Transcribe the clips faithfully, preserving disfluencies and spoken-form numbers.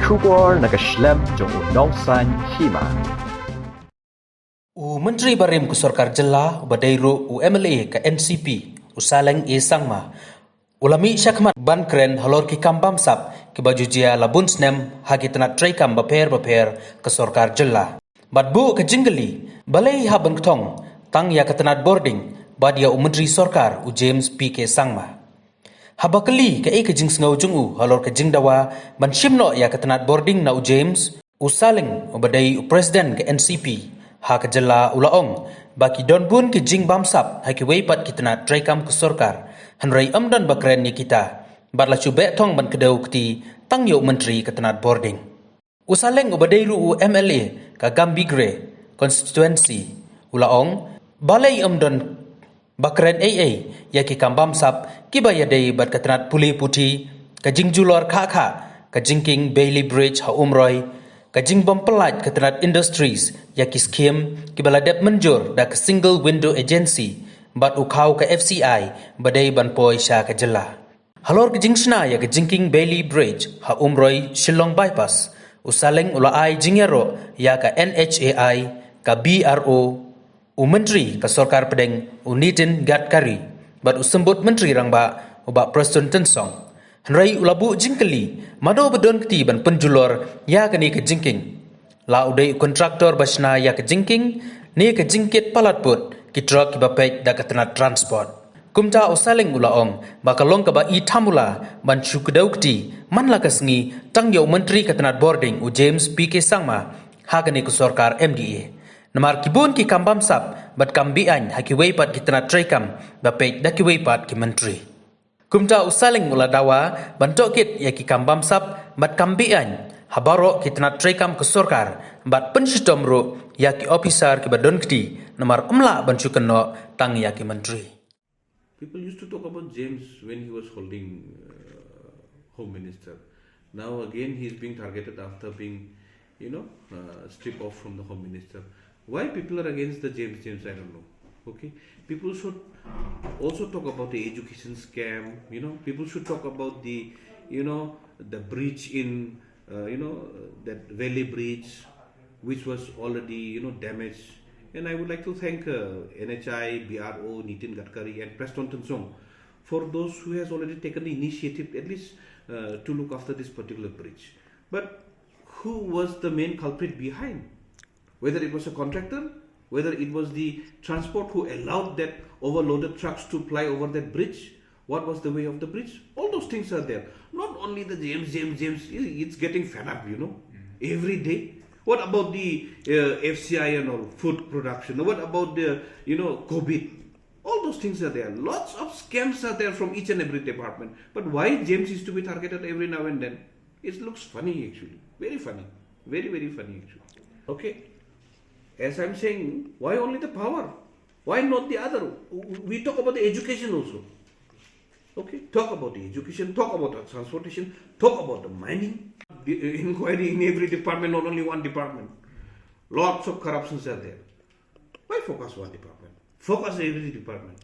Khubor na ka shlem jong u Nongsaiñ Hima. U Myntri Barim ka Sorkar Jylla uba dei ruh u M L A ka N C P, u Saleng A Sangma, u la mih shakhmat ban kren halor ki kam bamsap kiba ju jia la bun snem ha ki tnat treikam bapher bapher ka Sorkar Jylla. Bad buh ka jingkylli, balei hap ban kthong tang ïa ka tnat bording bad ïa u Myntri Sorkar u James P K Sangma. Haba kylli kaei ka jingsngew jong u halor ka jingdawa ban shim noh ïa ka tnat bording na u James, u Saleng uba dei u President ka N C P ha ka jylla u la ong ba ki don bun ki jingbamsap ha kiwei pat ki tnat treikam ka sorkar, hynrei ym don ba kren ïa kita, bad la shu beh thong ban kdew kti tang ïa u Myntri ka tnat bording. U Saleng uba dei ruh u M L A ka Gambegre constituency u la ong, balei ym don ba kren ei ei ïa ki kam bamsap kiba ïadei bad ka tnat pule puthi, ka jingjulor khah khah, ka jingkieng Bailey Bridge ha Umroi, ka jingbym pyllait ka tnat industries ïa ki skhim kiba la dep mynjur da ka Single Window Agency bad u khaw ka F C I ba dei ban poi sha ka jylla. Halor ka jingshna ïa ka jingkieng Bailey Bridge ha Umroi Shillong Bypass, u Saleng u la ai jingïaroh ïa ka N H A I, ka B R O, u Myntri ka Sorkar Pdeng u Nitin Gadkari bad u Symbud Myntri Rangbah u Bah Prestone Tynsong. Hynrei u la buh jingkylli mano ba don kti ban pynjulor ïa kane ka jingkieng. La u dei u kontraktor ba shna ïa ka jingkieng ne ka jingkit palat put ki trok kiba peit da ka tnat transport. Kumta u Saleng u la ong ba ka long kaba i thamula ban shu kdew kti man la ka sngi tang ïa u Myntri ka tnat bording u James P K Sangma ha kane ka sorkar M D A. Namar ki bun ki kam bamsap bad kam be-aiñ ha kiwei pat ki tnat treikam ba peit da kiwei pat ki myntri. Kumta u Saleng u la dawa ban tohkit ïa ki kam bamsap bad kam be-aiñ ha baroh ki tnat treikam ka sorkar bad pynshitom ruh ïa ki ophisar kiba don kti, namar ym lah ban shu kynnoh tang ïa ki myntri. People used to talk about James when he was holding uh, Home Minister. Now again he is being targeted after being, you know, uh, stripped off from the Home Minister. Why people are against the James James, I don't know. Okay, people should also talk about the education scam. You know, people should talk about the, you know, the breach in, uh, you know, that Valley Bridge, which was already, you know, damaged. And I would like to thank uh, N H I, B R O, Nitin Gadkari, and Prestone Tynsong for those who has already taken the initiative, at least uh, to look after this particular bridge. But who was the main culprit behind? Whether it was a contractor, whether it was the transport who allowed that overloaded trucks to ply over that bridge, what was the way of the bridge? All those things are there. Not only the James, James, James, it's getting fed up, you know, every day. What about the uh, F C I and all, food production? What about the, you know, COVID? All those things are there. Lots of scams are there from each and every department. But why James is to be targeted every now and then? It looks funny actually. Very funny. Very, very funny actually. Okay. As I'm saying, why only the power? Why not the other? We talk about the education also. Okay, talk about the education, talk about the transportation, talk about the mining. The uh, inquiry in every department, not only one department. Lots of corruptions are there. Why focus one department? Focus every department.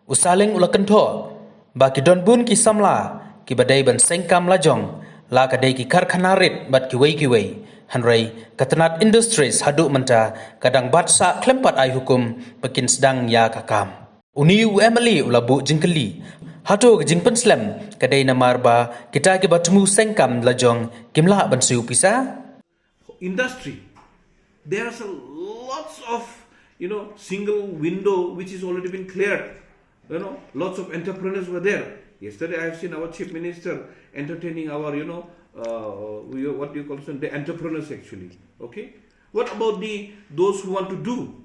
U Saleng u la kynthoh ba ki don bun ki samla kiba dei ban seng kam lajong, la ka dei ki karkhana rit bad kiwei kiwei. Hynrei ka tnat industries haduh mynta ka dang bat sah khlem pat ai hukum ba kin sdang ïa ka kam. Une u M L A u la buh jingkylli, hato ka jingpynslem ka dei namar ba kita kiba thmu seng kam lajong kim lah ban siew pisa? Industry. There are some lots of, you know, single window which is already been cleared. You know, lots of entrepreneurs were there. Yesterday, I have seen our chief minister entertaining our, you know, uh, we, what do you call it, the entrepreneurs actually. Okay, what about the those who want to do?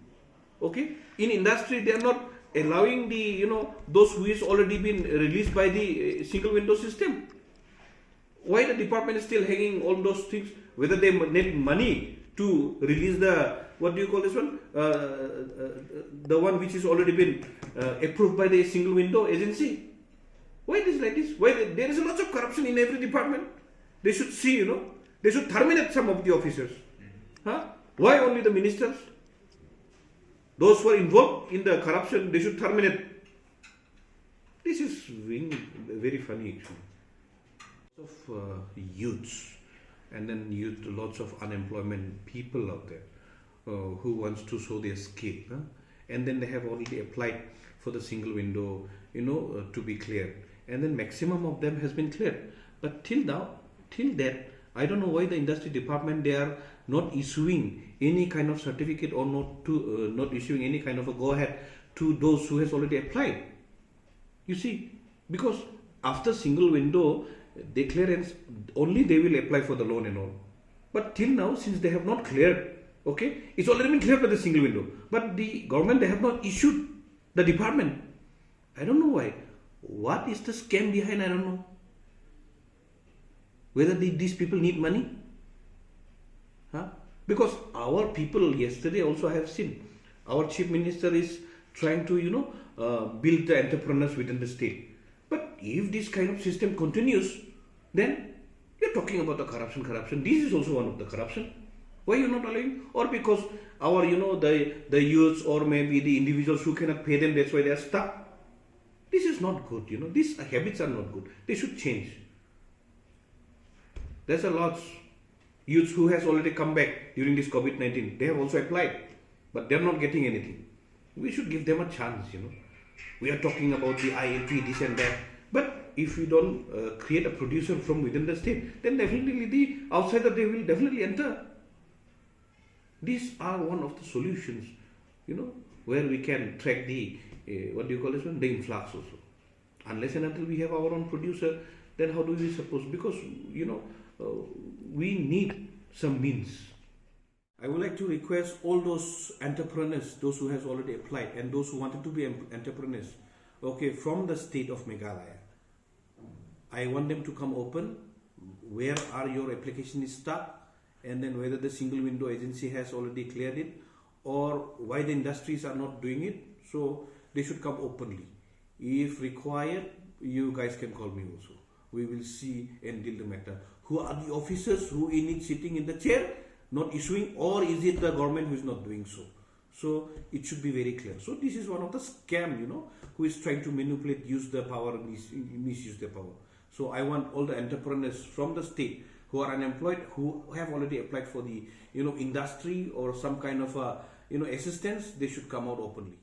Okay, in industry they are not allowing the, you know, those who is already been released by the uh, single window system. Why the department is still hanging all those things? Whether they need money to release the, what do you call this one? Uh, uh, the one which is already been uh, approved by the single window agency. Why it is like this? Why there is a lot of corruption in every department? They should see, you know, they should terminate some of the officers. Huh? Why only the ministers? Those who are involved in the corruption, they should terminate. This is being very funny actually. Of uh, youths, And then youth, lots of unemployment people out there uh, who wants to show their skill, huh? And then they have already applied for the single window, you know, uh, to be cleared. And then maximum of them has been cleared. But till now, till that, I don't know why the industry department, they are not issuing any kind of certificate or not to uh, not issuing any kind of a go ahead to those who has already applied. You see, because after single window, they clearance, only they will apply for the loan and all. But till now, since they have not cleared, okay, it's already been cleared by the single window. But the government, they have not issued the department. I don't know why. What is the scam behind? I don't know. Whether the, these people need money? Huh? Because our people yesterday also, I have seen, our chief minister is trying to, you know, uh, build the entrepreneurs within the state. But if this kind of system continues, then you're talking about the corruption, corruption. This is also one of the corruption. Why you're not allowing? Or because our, you know, the, the youths or maybe the individuals who cannot pay them, that's why they are stuck. This is not good, you know. These habits are not good. They should change. There's a lot youths who has already come back during this COVID nineteen. They have also applied, but they're not getting anything. We should give them a chance, you know. We are talking about the I L P, this and that. But if we don't uh, create a producer from within the state, then definitely the outsider, they will definitely enter. These are one of the solutions, you know, where we can track the, uh, what do you call this one, the influx also. Unless and until we have our own producer, then how do we suppose? Because, you know, uh, we need some means. I would like to request all those entrepreneurs, those who has already applied and those who wanted to be em- entrepreneurs, okay, from the state of Meghalaya, I want them to come open. Where are your application is stuck, and then whether the single window agency has already cleared it, or why the industries are not doing it. So they should come openly. If required, you guys can call me also. We will see and deal the matter. Who are the officers who in it sitting in the chair, not issuing, or is it the government who is not doing so? So it should be very clear. So this is one of the scam, you know, who is trying to manipulate, use the power, and mis- misuse the power. So I want all the entrepreneurs from the state who are unemployed, who have already applied for the, you know, industry or some kind of a, you know, assistance, they should come out openly.